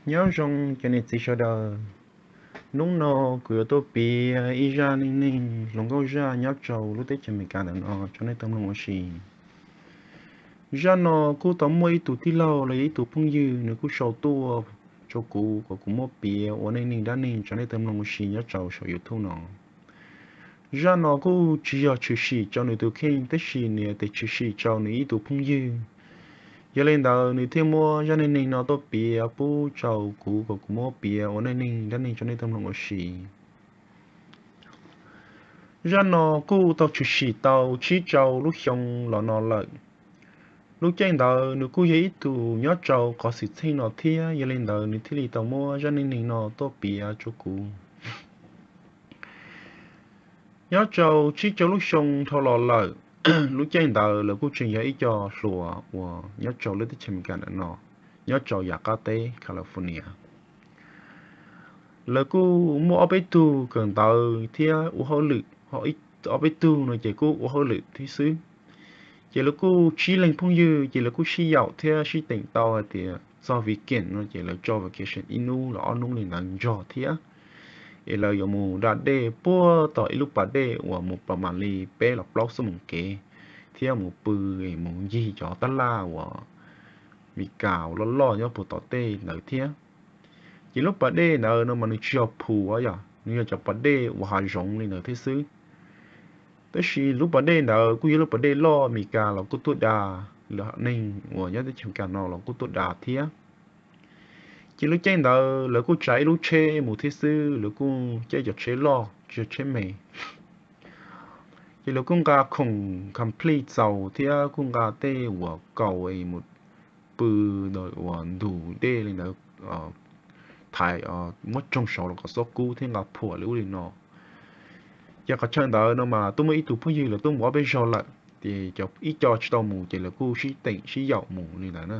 Nyob zoo cov niam txiv sawv daws, hnub no kuv yuav tuaj piav ib zaj neej neeg hluas nkauj zaj nyob rau lub teb chaws Amelikas ntawm no rau nej tau mloog ua si. Zaj no kuj tau muaj ib tug tij laug los yog ib tug phooj ywg nws kuj sau tuaj rau kuv kom kuv muab piav ua neej neeg dab neeg rau nej tau mloog ua si nyob rau saum YouTube no. Zaj no kuj tsis yog tshwm sim rau nws tus kheej tab sis nws yog tias tshwm sim rau nws ib tug phooj ywg. Yog li ntawd nws thiaj muab zaj neej neeg no tuaj piav pub rau kuv kom kuv muab piav ua neej neeg dab neeg rau nej tau mloog ua si. Zaj no kuj tau tshwm sim tau tsib rau lub xyoo los no lawm. Lub caij ntawd nws kuj yog ib tug nyob rau qhov xwm txheej no thiab, yog li ntawd nws thiaj li tau muab zaj neej neeg no tuaj piav rau kuv. Nyob rau tsib rau lub xyoo dhau los lawm, lub caij ntawd lawv kuj tseem yog ib co hluas uas nyob rau lub teb chaws Amelikas ntawm no, nyob rau yav qab teb California. Lawv kuj muaj ob peb tug kawm ntawv thiab ua hauj lwm, ob peb tug no ces kuj ua hauj lwm thiab xwb. Ces lawv kuj tsib leeg phooj ywg ces lawv kuj sib yaum thiab sib teem tau hais tias txog weekend no ces lawv tso vacation ib hnub los ob hnub li ntawd nrog thiab, es lawv yuav mus da dej puag tom ib lub pas dej uas mus pas mam li peb los plaub xuab moos kev, thiab mus pw, mus ncig cov tab laj uas Meskas uas loj loj nyob puag tom tej ntawd thiab. Ces lub pas dej ntawd no mas nws tsis yog phu, yog nws yog cov pas dej uas hav zoov li ntawd thiab xwb. Tab sis lub pas dej ntawd kuj yog lub pas dej loj, Meskas los kuj tuaj da, lawv neeg uas nyob teb chaws Amelikas no los kuj tuaj da thiab. Ces lub caij ntawd lawv kuj tsav ib lub tsheb mus thiab xwb, lawv kuj caij cov tsheb loj tsis yog tsheb me. Ces lawv kuj nqa khoom complete txaus thiab kuj nqa tej uas kaus mus pw uas ntug dej li ntawd, thaiv, muab tsoog saud los kom xob kub thiab nqa phuam li ub li no. Ces qhov chaw ntawd no mas tuaj muaj ib tug phooj ywg lawv tuaj mus ob peb zaug lawm, ces ib co tsis tau mus ces lawv kuj sib teem sib yaum mus li ntawd na.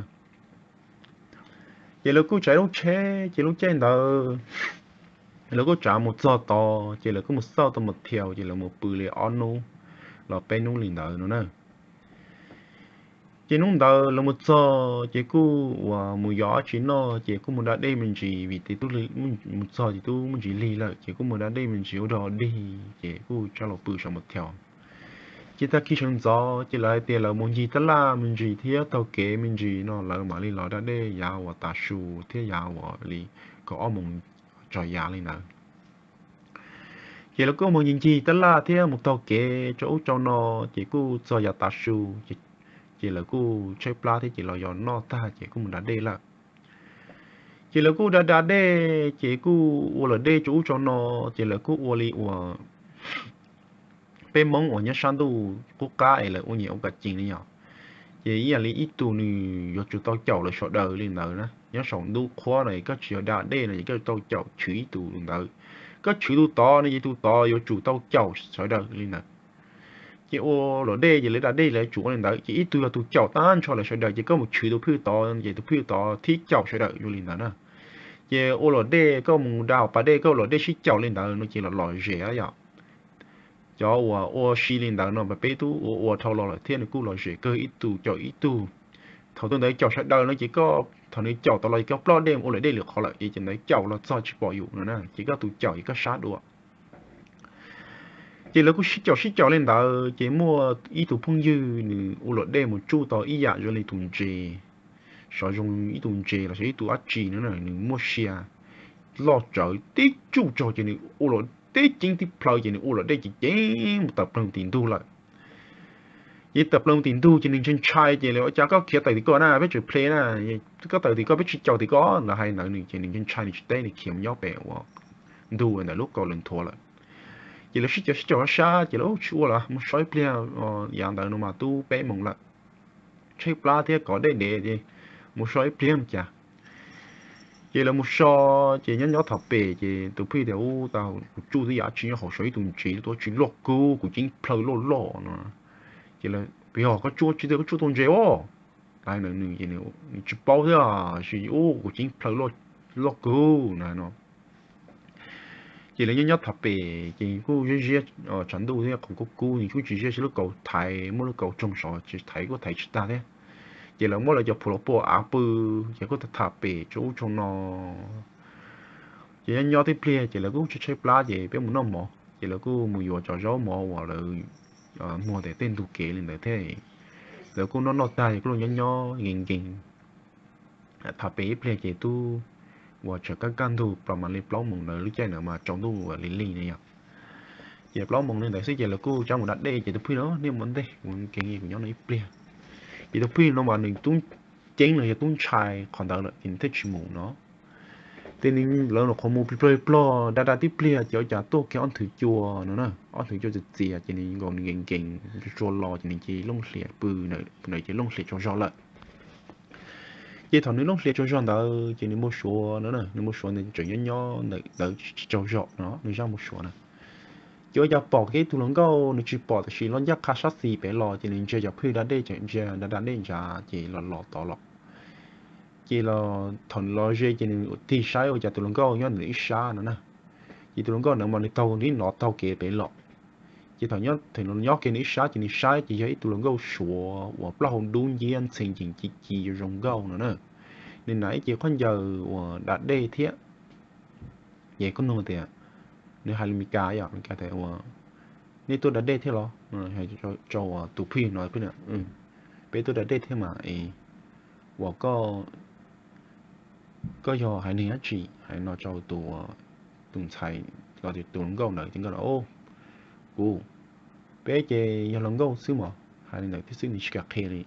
Ces lawv kuj tsav lub tsheb, ces lub caij ntawd lawv kuj tsav mus txog tod ces lawv kuj mus xauj tau motel ces lawv mus pw li ob hnub los peb hnub li ntawd no na. Ces hnub ntawd lawv mus txog ces kuj uas mus yos dab tsi noj ces kuj mus da dej me ntsis vim tias mus txog ces twb muaj ntsis lig lawm ces kuj mus da dej me ntsis ua dog dig ces kuj tsa los pw saum motel. Ces tag kis sawv ntxov ces lawv hais tias lawv mus ncig tab laj me ntsis thiab taug kev me ntsis no lawv mam li los da dej yav uas tav su thiab yav uas li kaum ob moos tsaus yav li ntawd. Ces lawv kuj mus ncig ncig tab laj thiab mus taug kev rau ub rau no, ces kuj txog yav tav su, ces lawv kuj tshaib plab thiab ces los yos noj tag ces kuj mus da dej lawm. Ces lawv kuj da da dej ces kuj ua luam dej rau ub rau no, ces lawv kuj ua li uas peb Hmoob uas nyob sab ntuj qub qab es lawv ua nyias ua kam cees li yom. Ces ib yam li ib tug nws yuav tsum tau caum lawv sawv daws li ntawd na, nyob saum ntuj qhuab no es koj tsis yog da dej no ces koj tau caum chwv ib tug ntawd. Koj chwv tus tod no ces tus tod yuav tsum tau caum sawv daws li ntawd. Ces ua luam dej ces lawv da dej lawv tsum ua li ntawd, ces ib tug yog tus caum tag nrho lawv sawv daws, ces koj mus chwv tus phwj tod ces tus phwj tod thiaj caum sawv daws ua li ntawd na. Ces ua luam dej koj mus da hauv pas dej koj ua luam dej sib caum li ntawd no ces los lom zem yom. Cov uas ua si li ntawd no mas peb twb ua ua dhau los lawm thiab nws kuj lom zem kawg, ib tug caum ib tug. Thaum tus ntawd caum sawv daws no ces koj thaum nws caum tod los ces koj ploj dej ua luam dej lwm qhov lawm, ces cov ntawd caum los txog tsis pom yus no na, ces koj tus caum ces koj sab dua. Ces lawv kuj sib caum sib caum li ntawd, ces muaj ib tug phooj ywg nws ua luam dej mus tsuj tau ib yam zoo li tus ntses, xyov zoo ib tug ntses los xyov ib tug dab tsi no na, nws muaj sia loj tsawv tib tsuj rau ces nws ua luam dej ceeb tib plhaw ces nws ua luam dej ces ceeb mus tawm plaws tim ntug lawm. Ces tawm plaws tim ntug ces nws ntshai ntshai ces lawv ua cas koj khiav tawm tim ko na, peb tseem ple na, koj tawm tim ko peb tsis caum tim ko, lawv hais ntawd nws ces nws ntshai ntshai nws tsis teb nws khiav mus nyob pem uas ntug ntawm lub kaus lawv nthuav lawm. Ces lawv sib caum sib caum sab sab ces lawv tsis ua lawm mus so ib pliag, yav ntawd no mas twb peb moos lawm, tshaib plab thiab kov dej dev ces mus so ib pliag mus cas. Ces lawv mus so, ces nyob nyob thaum pem ces tus phwj tias ub tau kuv tsuj twb yam tsis nyob hauv saum ib tug ntses tuaj tsis loj kawg kuv ceeb plhaw loj loj no. Ces lawv, yog koj tsuj tsis tias koj tsuj tau ntses os, nws tsis paub thiab, sis ub kuv ceeb plhaw loj kawg na no. Ces lawv nyob nyob thaum pem ces kuj ziab ziab tshav ntuj thiab qhov kub kub nws kuj tsis ziab, lub kaus thaiv muaj lub kaus tsoog saud ces thaiv kuj thaiv tsis tag thiab. Ces lawv muab lawv cov phuam los pua av pw, ces kuj tham pem tsaus ub tsaus no. Ces nyob nyob tib pliag ces lawv kuj tshaib tshaib plab ces peb mus noj mov, ces lawv kuj mus yuav cov zaub mov uas lawv muag ntawm tej ntug kev li ntawd thiab. Lawv kuj noj noj tag es kuj los nyob nyob nkees nkees tham pem ib pliag ces twb uas tseem kaj kaj ntug plaws mam li plaub moos ntawd, lub caij ntawd mas tsaus ntuj ua li li na yog. Ces plaub moos li ntawd xwb ces lawv kuj rov mus da dej ces tus phwj no, nej mus ntej, kuv nkees kuv nyob no ib pliag. Ces tus phwj no mas nws tub ceeb los yog tub ntshai qhov ntawd lawm ces nws thiaj tsis mus no. Ces nws lawv nyuam qhuav mus plig plig plog da da tib pliag ces ua cas tuaj kiag ob nthwv cua no na, ob nthwv cua txias txias ces nws nkaus nws nkees nkees tsuas los ces nws cia li looj hlias pw ntawd ces looj hlias tsaug zog lawm. Ces thaum nws looj hlias tsaug zog ntawd ces nws npau suav no, nws npau suav ntawd tseem nyob nyob ntawd tsis tsaug zog no, nws zaj npau suav na. Ces ua cas pom kiag ib tug hluas nkauj, nws tsis pom tab sis los ncaj qha sab xis pem los ces nws ntsia cov phwj da dej, tseem ntsia da da dej ntsav ces los los tod los. Ces thaum los ze ces nws tig saib ua cas tus hluas nkauj nyob ntawm nws ib sab no na. Ces tus hluas nkauj ntawd mas nws taug nws nov taug kev pem los. Ces thaum nyob kev nws ib sab ces nws saib ces yog ib tug hluas nkauj Suav uas plaub hau dub nciab ntxhee cees ci ci zoo nkauj no na. Nws hnav ib ce khaub ncaws uas da dej thiab. Ces kuj nug tias, nws hais lus Meskas yom, Meskas tias ua, nej tuaj da dej thiab los? Rau tus phwj no, peb tuaj da dej thiab mas es uas koj yog haiv neeg dab tsi? Hais no rau tus ntxhais los tus hluas nkauj ntawd ces nkawd tias, kuv, peb ces yog hluas nkauj xwb mas. Hais li ntawd thiab xwb nws tsis kam qhia li.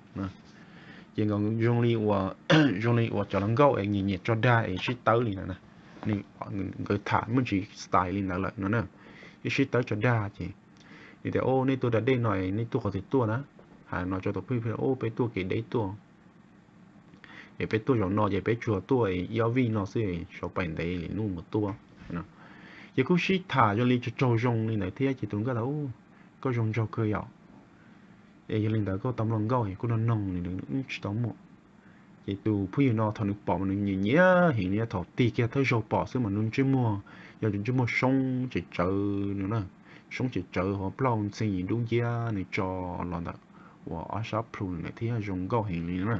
Ces zoo li uas, zoo li uas cov hluas nkauj es nyiam nyiam tso dag es sib tawb li ntawd na. Nkawd tham muaj ntsis style li ntawd lawm no na. Ib sib tawb tso dag ces nws tias, o, nej tuaj da dej no es nej tuaj qhov twg tuaj na? Hais no rau tus phwj, o, peb tuaj kev deb tuaj. Es peb tuaj zaum no ces peb tsuas tuaj ib ob vij no xwb, sau pais ntev li nuj mus tuaj. Ces kuj sib tham zoo li tsaug tsaug zoo li ntawd thiab ces tus hluas nkauj tias, koj zoo nraug kawg yom. Es yog li ntawd koj tau hluas nkauj? Kuj nug noog li ntawd wb tsis tau muaj. Ces tus phooj ywg no thaum nws pom mas nws nyiam nyiam heev li, thaum tig kiag thawj zaug pom xwb mas nws ntsej muag, yog ntsej muag soob tseem tsawv no na, soob tseem tsawv ho plaub hau ntxhee dub nciab nws tso los ntawm uas ob sab plhu ntawd thiab zoo nkauj heev li na.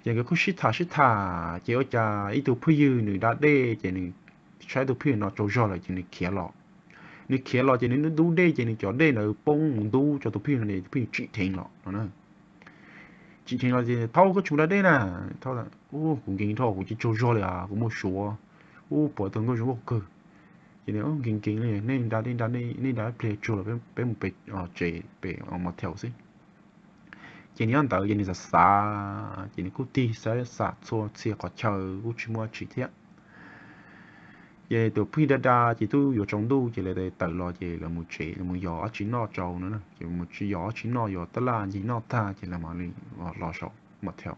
Ces nkawd kuj sib tham sib tham ces ua cas ib tug phooj ywg nws da dej ces nws saib tus phooj ywg no tsaug zog lawm ces nws khiav los. Nws khiav los ces nws dub dej ces nws cov dej ntawd poob mus ntub rau tus phooj ywg no ces tus phooj ywg tsim dheev los no na. Tsim dheev los ces, thaub, koj tsis mus da dej na? Thaub, kuv nkees dhau, kuv tsis tsaug zog li, kuv npau suav. Ub, pom tus nkauj zoo nkauj kawg. Ces nws nkees nkees li, nej da dej, nej da ib pliag tsuag los peb mus pem tsev pem motel xwb. Ces nws nyob ntawd ces nws xav xav ces nws kuj tig saib xam txhua txhia qhov chaw kuj tsis muaj dab tsi thiab. Ces tus phooj ywg da da ces twb yuav tsaus ntuj ces lawv tawm los ces lawv mus tsev, lawv mus yos dab tsi noj tsaus no na. Ces mus yos dab tsi noj, yos tab laj ncig noj tag ces lawv mam li los saum motel.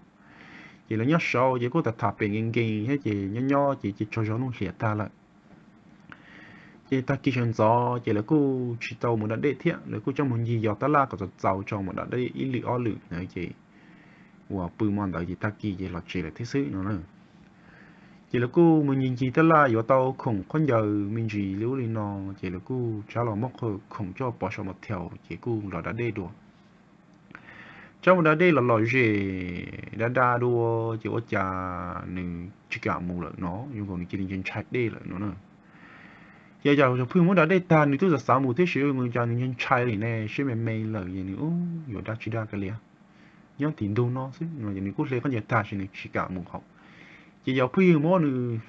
Ces lawv nyob saud ces kuj tham tham pem nkees nkees thiab ces nyob nyob ces ces tsaug zog looj hlias tag lawm. Ces tag kis sawv ntxov ces lawv kuj tsis tau mus da dej thiab, lawv kuj coj mus ncig yos tab laj kom txaus txaus tso mam da dej ib lwm ob lwm na ces uas pw hmo ntawd ces tag kis ces los tsev lawm thiab xwb no na. Ces lawv kuj mus ncig ncig tab laj yuav tau khoom khaub ncaws me ntsis li ub li no, ces lawv kuj rov los muab khoom coj pov saum motel ces kuj los da dej dua. Rov mus da dej los lom zem da da dua ces ua cas nws tsis kam mus lawm no, zoo nkaus nws cia li ntshai ntshai dej lawm no na. Ces ua cas tus phooj ywg muab da dej tag nws twb xav xav mus thiab sis ua cas nws ntshai ntshai li ne, siab me me lawm ces nws yuav da tsis da kiag li. Nyob tim ntug no xwb no ces nws kuj hle khaub ncaws tag sis nws tsis kam mus hauv. Ces yog phooj ywg muab nws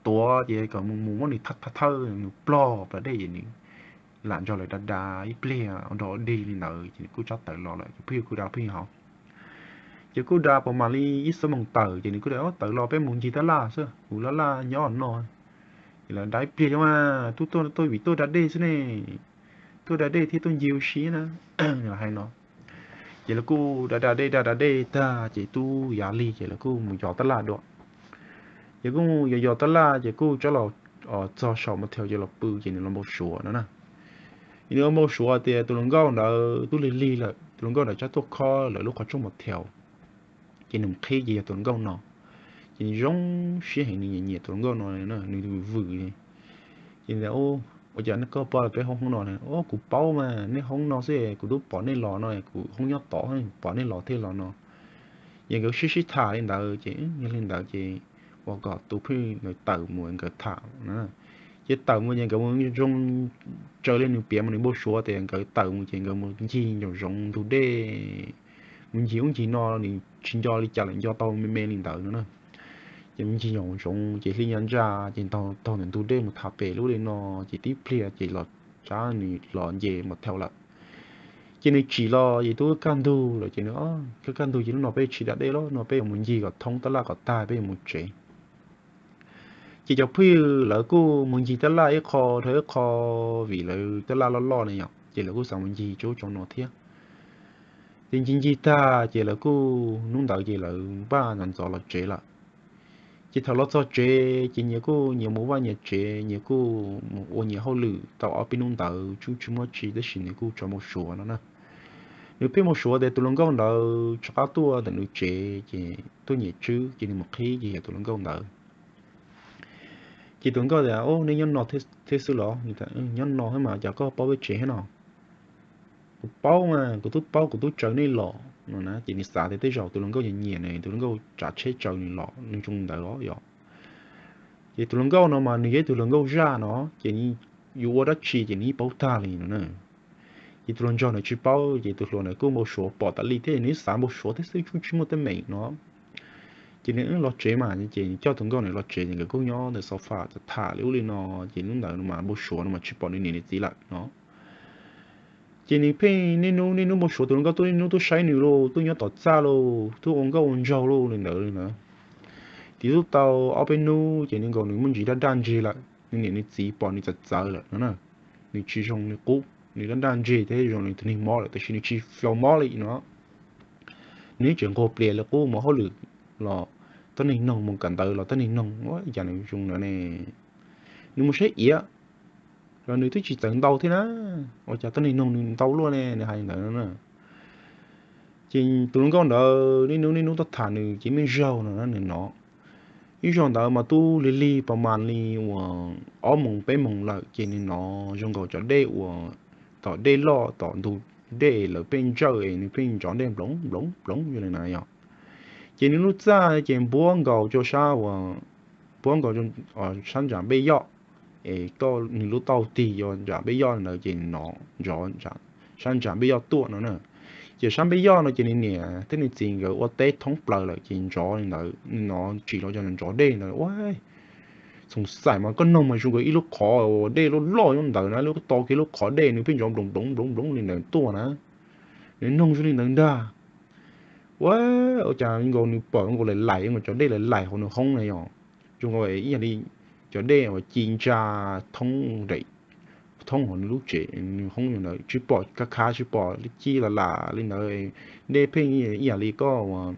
tuav ces kom mus muab nws thawb thawb nws plog plawv dej ces nws lam nrog lawv da da ib pliag ua nrog ua dig li ntawd ces nws kuj rov tawm los lawm, ces phooj ywg kuj da phooj ywg hauv. Ces kuj da pas mam li ib xuab moos tawm ces nws kuj tias, tawm los peb mus ncig tab laj xwb, kuv laj laj nyob no. Ces lawv da ib pliag cov mas, tuaj tuaj vim tuaj da dej xwb ne, tuaj da dej thiab tuaj ncig ua si na, hais no. Ces lawv kuj da da dej da da dej tag ces twb yav lig ces lawv kuj mus yos tab laj dua. Ces kuj yos yos tab laj ces kuj rov los txog saum motel ces los pw ces nws los npau suav no na. Ces nws los npau suav tias tus hluas nkauj ntawd twb lig lig lawm, tus hluas nkauj ntawd rov tuaj khob lawv lub qhov rooj motel. Ces nws mus qhib ces yog tus hluas nkauj no. Ces nws zoo siab heev, nws nyiam nyiam tus hluas nkauj no, nws vwm vwm li. Ces nws tias, ua cas koj paub peb hoob hoob no? Ua kuv paub mas, nej hoob no xwb kuv twb pom nej los no, kuv hoob nyob tod, pom nej los thiaj los no. Ces nkawd sib sib tham li ntawd ces yog li ntawd ces ua kom tus phwj ntawd tawm mus nkawd tham na. Ces tawm mus ces nkawd mus zoo raws li nws piav mas nws npau suav tias nkawd tawm mus ces nkawd mus ncig nraum zoov ntug dej, mus ncig ub ncig no, nws tsis nco li cas lawm, nco tau me me li ntawd no na. Ces mus ncig nraum zoov ces hli nyob ntsa ces taug ntawm ntug dej mus tham pem lub li no, ces tib pliag ces los, tsab nws los nce mus thau lawm. Ces nws tsim los ces twb kaj ntug lawm ces nws, kaj kaj ntug ces lub no peb tsis da dej lawm no, peb yuav mus ncig kom thoob tab laj kom tag peb yuav mus tsev. Ces cov phwj lawv kuj mus ncig tab laj ib qho dhau ib qho, vim lawv tab laj loj loj ne yom, ces lawv kuj xav mus ncig tsob tsob no thiab. Ces ncig ncig tag ces lawv kuj hnub ntawd ces lawv npaj ntxov ntxov los tsev lawm. Ces thaum los txog tsev ces nyias kuj nyias mus vaj nyias tsev, nyias kuj mus ua nyias hauj lwm tau ob peb hnub ntawd tsuj tsis muaj tsi, tab sis nws kuj tso npau suav no na. Nws pheej npau suav tias tus hluas nkauj ntawd rov qab tuaj ntawm nws tsev ces tuaj nyiam tswb ces nws mus qhib ces yog tus hluas nkauj ntawd. Ces tus hluas nkauj tias, Ub, nej nyob no thiab xwb los? Nyob no thiab mas, cas koj paub peb tsev thiab no? Kuv paub mas, kuv twb paub, kuv twb tsaws nej los no na. Ces nws xav tias tej zaum tus hluas nkauj nyiam nyiam nws, tus hluas nkauj tsav tsheb tsaws nws los, nws zoo li ntawd os yom. Ces tus hluas nkauj no mas nws yog ib tug hluas nkauj zaj no, ces yus ua dab tsi ces nws yeej paub tag li no na. Ces tus hluas nraug ntawd tsis paub, ces tus hluas ntawd kuj npau suav pom tas li thiab, nws xav npau suav thiab xwb, tsuj tsis muaj teeb meem no. Ces nws los tsev mas, ces coj tus nkauj ntawd los tsev ces nkawd kuj nyob ntawm sofa tham li ub li no. Ces hnub ntawd mas npau suav no mas tsis pom nws niam nws txiv lawm no. Ces nws pheej niaj hnub niaj hnub npau suav tus hluas nkauj tuaj, niaj hnub tuaj saib nws lauj, tuaj nyob tom txaj lauj, tuaj ua nkauj ua nraug lauj li ntawd li na. Ces twb tau ob peb hnub ces nws nkaus nws muaj ntsis daj daj ntseg lawm, nws niam nws txiv pom nws txawv txawv lawm no na. Nws tsis zoo li qub, nws daj daj ntseg thiab zoo li tus neeg mob lawm, tab sis nws tsis faus mob li no. Nws tseem nquag plias li qub, mus hauj lwm los tuab neeg noog, mus kawm ntawv los tuab neeg noog, ua cas nws zoo ntawd ne. Nws mus saib iav los nws twb tsis txawv ntau thiab na, ua cas tuab neeg noog nws ntau luaj ne, nws hais li ntawd na. Ces tus hluas nkauj ntawd niaj hnub niaj hnub tuaj tham nws ces me zaug no na nws no. Ib zaug ntawd mas twb lig lig pas mas li uas ob moos peb moos lawm ces nws no zoo nkaus cov dej uas tom dej loj tom ntug dej lawv pheej ntsawj es nws pheej ntsov dej nploov nploov nploov zoo li na yom. Ces nws lub txaj ces npuab nkaus rau sab uas, npuab nkaus sab ntsam npej yoj, es nws lub tauj tig rau ntsam npej yoj ntawd ces nws no ntsov sab ntsam npej yoj tuaj no na. Ces sab npej yoj no ces nws niam thiab nws txiv nkawd ua teb thoob plaws lawm ces ntsov li ntawd, nws no tsim los cov ntsov dej ntawd ua txhoov xaim mas koj noog mas zoo nkaus ib lub qhov dej loj loj nyob ntawd na, lub to kiag lub qhov dej nws pheej ntsov nploov nploov nploov nploov li ntawd tuaj na. Nws noog zoo li ntawd ntag. Ua, ua cas nkaus nws pom nkaus laim laim, nkaus cov dej laim laim hauv nws hoob na yom. Zoo nkaus ib yam li cov dej uas ci ntsa thoob, thoob hauv nws lub tsev, nws hoob ntawd tsis pom khav khav, tsis pom ci lam lam li ntawd. Dej pheej ib yam li koj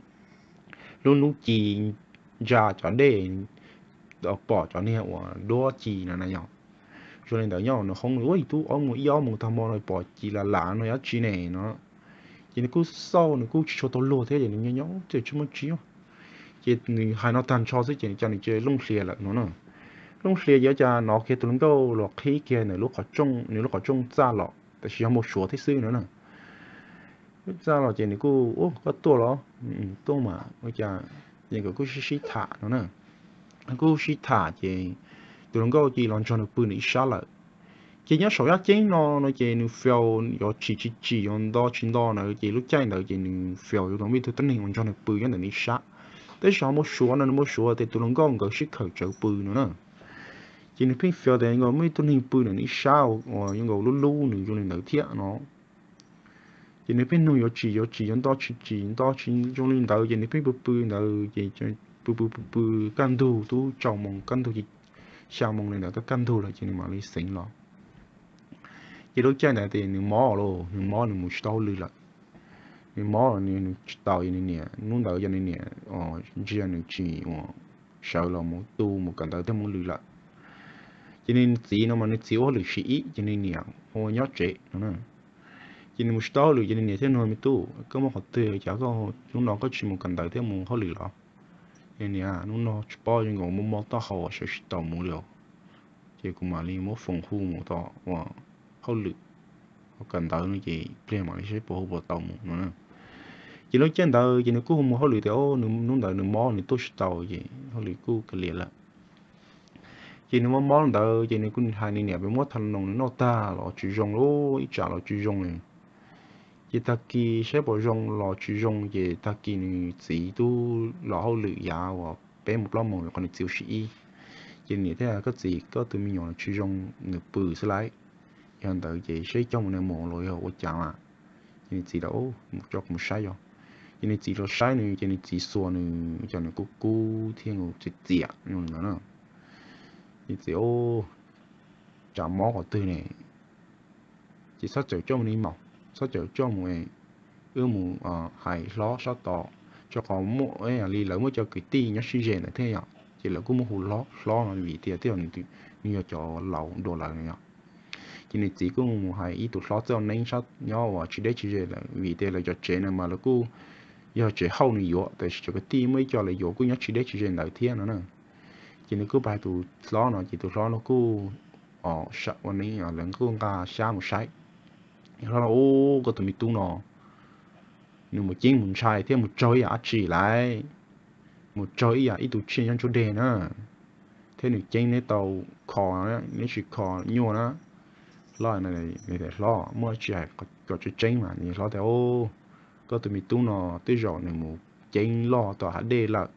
lub hnub ci ntsa cov dej pom cov niag uas duab ci no na yom. Zoo li ntawd nyob nws hoob, ua ib tug ob mus ib ob mus tag hmo no pom ci lam lam no yog dab tsi ne no. Ces nws kuj xauj, nws kuj tsis tshua tau luag thiab ces nws nyob nyob ces tsis muaj tsi. Ces nws hais no tag nrho xwb ces nws cas nws cia li looj hlias lawm no na. Looj hlias ces cas hnov kiag tus hluas nkauj los qhib kiag ntawm lub qhov rooj, nws lub qhov rooj txaj los, tab sis yog npau suav thiab xwb no na. Txaj los ces nws kuj, Ub, koj tuaj los? Tuaj mas, ua cas? Ces nkawd kuj sib sib tham no na. Kuj sib tham ces tus hluas nkauj cia li los nrog nws pw ntawm ib sab lawm. Ces nyob saum yaj ceeb no no ces nws faus yuav tsim tsis tsim, yuav nto tsis nto ntawd ces lub caij ntawd ces nws faus yuav muaj ib tug tuab neeg uas nrog nws pw nyob ntawm nws ib sab. Tab sis ho npau suav no nws npau suav tias tus hluas nkauj nkawd sib khawm tsawv pw no na. Ces nws pheej faus tias nkaus muaj ib tug neeg pw ntawm nws ib sab uas yuav nkaus lub lub nws zoo li ntawd thiab no. Ces nws pheej nug yuav tsis yuav tsis, yuav nto tsis tsis, nto tsis zoo li ntawd ces nws pheej pw pw ntawd ces pw pw pw pw kaj ntug twb tsaus moos kaj ntug, xya moos li ntawd twb kaj ntug lawm ces nws mam li xeev los. Ces lub caij ntawd ces nws mob lauj, nws mob nws mus tsis tau hauj lwm lawm. Nws mob nws tsis tau, nws niam hnub ntawd yog nws niam ntsia nws tsis ua, sawv los mus tu mus kawm ntawv thiab mus hauj lwm lawm. Ces nws txiv no mas nws txiv ua hauj lwm sim ib ces nws niam ua nyob tsev no na. Ces nws mus tsis tau hauj lwm ces nws niam thiaj nug, Me tub, koj muaj qhov twg cas koj hnub no koj tsis mus kawm ntawv thiab mus hauj lwm los? Niam, hnub no tsis paub zoo nkaus mob mob taub hau sawv tsis tau mus li os. Ces kuv mam li muab foos hu mus tom ua hauj lwm, kawm ntawv no ces pliag mam li saib puas hu puas tau mus no na. Ces lub caij ntawd ces nws kuj mus hauj lwm tias, o, nws hnub ntawd nws mob nws tuaj tsis tau ces hauj lwm kuj kav liam lawm. Ces nws mob mob ntawd ces nws kuj hais nws niam pes muab tha noos nws noj tag los tsis zoo li, ib tsam los tsis zoo li. Ces tag kis saib puas zoo los tsis zoo ces tag kis nws txiv twb los hauj lwm yav uas peb mus plaub moos qhov nws txiv ua si ib. Ces niam thiaj, koj txiv, koj tus me nyuam tsis zoo, nws pw xwb lauj. Yog ntawd ces saib coj mus nws mus los yog ua cas mas. Ces nws txiv tias, mus tso kuv mus saib yog. Ces nws txiv los saib nws ces nws txiv xuas nws cov nws kub kub thiab nws txiv txiam no na. Nws txiv, tsam mob qhov twg ne? Ces txhob txawm coj mus ni mas, txhob txawm coj mus, wb mus hais hlob sab tod, rau qhov muaj li lawv muaj cov kwv tij nyob sib ze ntawd thiab yom, ces lawv kuj muab hu hlob no vim tias twb yog nws yog cov laus dua lawm no yom. Ces nws txiv kuj mus hais ib tug hlob txawj ua neeb nyob uas tsis deb tsis ze lawm vim tias lawv cov tsev no mas lawv kuj yog tsev hauj nws yuav, tab sis cov kwv tij muaj ib co lawv yuav kuj nyob tsis deb tsis ze ntawd thiab no na. Ces nws kuj pab tus hlob no ces tus hlob no kuj ua neeb, lawv kuj nqa xyab mus saib. Hlob no, ub, koj tus me tub no nws mus ceeb mus ntshai thiab mus raug ib yam dab tsi lauj, mus raug ib yam ib tug tsiaj nyob ntsuab deg na, thiab nws ceeb neb tau kho, neb tsis kho nyuaj na. Hlob, hlob muaj tsis hais kom tseeb tseeb mas, hlob tias, koj tus me tub no tej zaum nws mus ceeb loj tom hav dej lawm,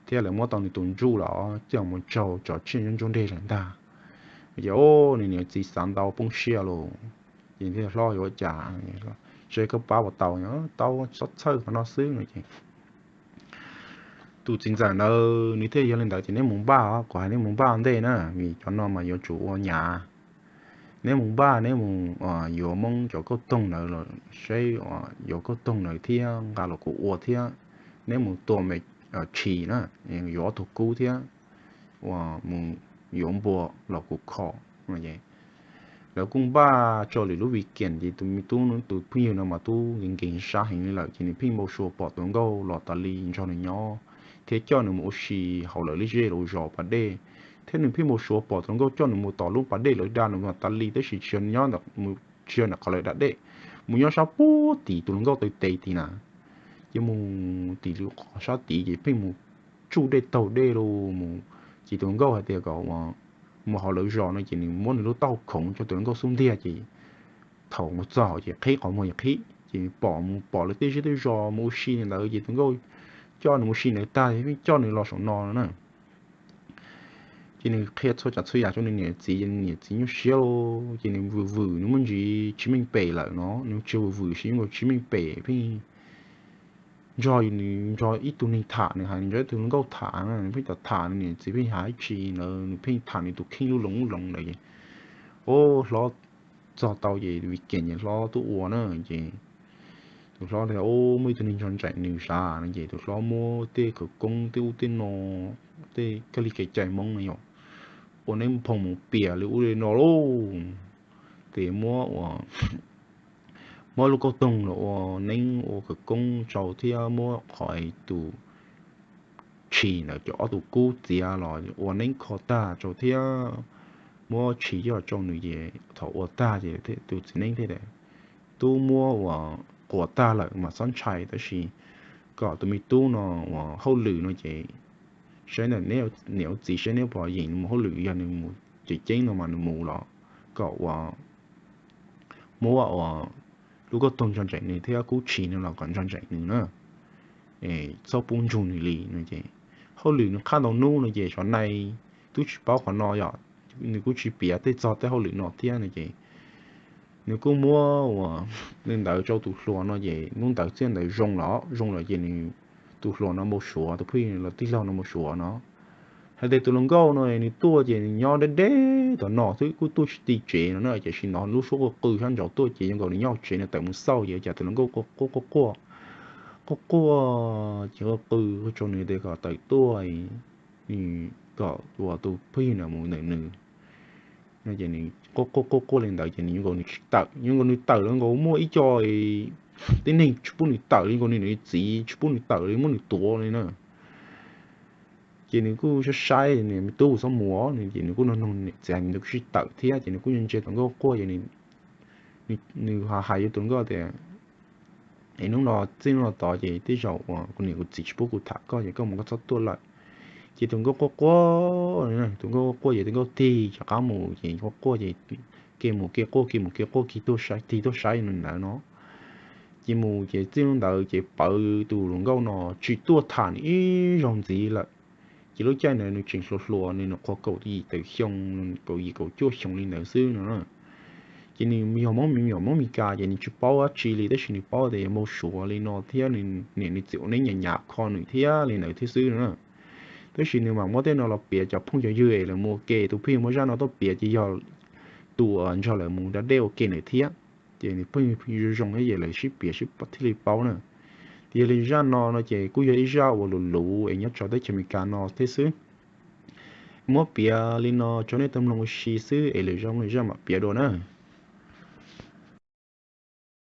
thiab lawv muab tau nws tus ntsuj los coj mus raug cov tsiaj nyob ntsuab deg lawm ntag. Ces nws niam txiv xav ntau poob siab lauj. Ces thiaj, hlob yuav ua cas, seb koj pab puas tau, tau, txhob txhawj qhov no xwb no ces tus txiv ntxawm ntawd nws thiaj, yog li ntawd ces neb mus npaj, kuv hais neb mus npaj ntej na, vim cov no mas yuav tsum ua nyav. Neb mus npaj, neb mus yuav Hmoob cov kauj toog ntawd los seb yuav kauj toog ntawd thiab nqa los kuv ua thiab. Neb mus tua me tshis na, yuav ob tug kub thiab, uas mus yuav npua los kuv kho. Lawv kuj npaj tso lwm lub weekend ces tus me tub, tus phooj ywg no mas tub nkees nkees sab heev li lawm ces nws pheej npau suav pom tus hluas nkauj los tas li nrog nws nyob, thiab coj nws mus ua si hauv lawv lub zej lub zos pas dej, thiab nws pheej npau suav pom tus hluas nkauj coj nws mus tom lub pas dej lawv da nws tas li tab sis tsis yog nyob, tsis yog ntawm qhov lawv da dej, mus nyob sab puag tim tus hluas nkauj taw tes tim na. Ces mus tim lub qhov sab tid ces pheej mus tsuj dej taug dej los mus, ces tus hluas nkauj hais tias kom mus hauv lawv zos no ces nws muab nws lub taub hau khoov rau tus hluas nkauj xub ntiag ces thaum mus txog ces qhib qhov muag ces qhib ces pom, mus pom lawv tej zej tej zos mus ua si ntawd ces tus nkauj coj nws mus ua si ntawd tag pheej coj nws los saum no no na. Ces nws qhia txhua tsav txhua yam rau nws niam txiv, nws niam txiv nyuaj siab lauj, ces nws vwm vwm, nws muaj ntsis tsis meej pem lawm no, nws tsis vwm vwm, nws tsis meej pem, pheej nrog, nws nrog ib tug neeg tham, nws hais nws nrog ib tug hluas nkauj tham, nws pheej tham tham, nws niam txiv pheej hais ib tsi ntawd nws pheej tham nws tus kheej lub loos lub loos ntawd. Ub, hlob txog tau ces weekend ces hlob tuaj ua na, ces tus hlob tias, ub, muaj ib tug neeg nrog nraim nws sav no ces tus hlob muab tej khawv koob tej ub tej no, tej kab li kev cai Hmoob no yom, ua neeb phoom mus pias li ub li no lauj. Ces muab ua, muab lub kauj toog los ua neeb ua khawv koob rau thiab muab qhov tus tshis ntawd cov ob tug kub txiav los ua neeb kho tag rau thiab muab tshis coj rau nws ces thaum ua tag ces tus txiv neeb thiaj tias, tub, muab ua quas tag lawm mas txhob ntshai tab sis kom tus me tub no ua hauj lwm no ces saib ntawm niam ua txiv saib neb puas yeem nws mus hauj lwm, yog nws mus ceev ceeb no mas nws mus los kom ua muab ua lub kauj toog nrog nraim nws thiab kub tshis no los kom nrog nraim nws na, txhob pub ntsug nws li no ces hauj lwm nws qhab ntau hnub no ces xyov nai twb tsis paub qhov no yom, nws kuj tsis piav tej txog tej hauj lwm no thiab no ces nws kuj muab ua li ntawd rau tus hluas no ces hnub ntawd txij ntawd zoo los zoo lawm ces nws, tus hluas no npau suav, tus phooj ywg los tij laug no npau suav no hais tias tus hluas nkauj no nws tuaj ces nws nyob deb deb tom no xwb kuj tuaj tsis ti tsev no na, tiam sis hnov lub suab qw qw sab nraud tuaj ces zoo nkaus nws nyob hauv tsev nws tawm mus xauj ces cas tus hluas nkauj quaj quaj quaj quaj quaj ces quaj qw rau nws tias kom tawm tuaj, nws kom tus phooj ywg no mus ntawm nws. Quaj quaj quaj quaj li ntawd ces nws zoo nkaus nws tsis tawm, zoo nkaus nws tawm los nkaus muaj ib co tib neeg tsis pub nws tawm li, nkaus nws niam txiv tsis pub nws tawm li, muab nws tuav li na. Ces nws kuj saib saib, nws me tub txhob mus, ces nws kuj nug nug niam txiv hais nws kuj tsis tawm thiab ces nws kuj ntsia tus nkauj quaj ces nws hais hais rau tus nkauj tias, Es hnub no txij hnub no tod ces tej zaum uas kuv niam kuv txiv tsis pub kuv tham koj ces koj mus koj txhob tuaj lawm. Ces tus nkauj quaj quaj, tus nkauj quaj quaj ces tus nkauj tig rov qab mus ces quaj quaj ces kev mus kev quaj kev mus kev quaj kev tuaj saib tig tuaj saib nws ntawd no. Ces mus ces txij hnub ntawd ces pawv tus hluas nkauj no tsis tuaj tham nws ib zaug ntxiv lawm. Ces lub caij ntawd nws tseem hluas hluas, nws nyuam qhuav kaum yim tawm xyoo, kaum yim kaum cuaj xyoo li ntawd xwb no. Ces nws yog Hmoob, yog Hmoob Mes Kas ces nws tsis paub dab tsi li, tab sis nws paub tias yog mus Suav li no thiab nws niam nws txiv ua neeb nyam nyam kho nws thiab li ntawd thiab xwb no. Tab sis nws mam muab tej no los piav cov phooj cov ywg es lawv mus ua ke, tus pheej muab zaj no tuaj piav ces yog tus uas nrog lawv mus da dej ua ke ntawd thiab. Ces nws pheej zoo zoo thiab ces lawv sib piav sib thiaj li paub na. Ces yog li zaj no no ces kuj yog ib zaj uas luv luv es nyob rau teb chaws Amelikas no thiab xwb. Muab piav li no rau nej tau mloog ua si xwb es lwm zaj lwm zaj mam piav dua na.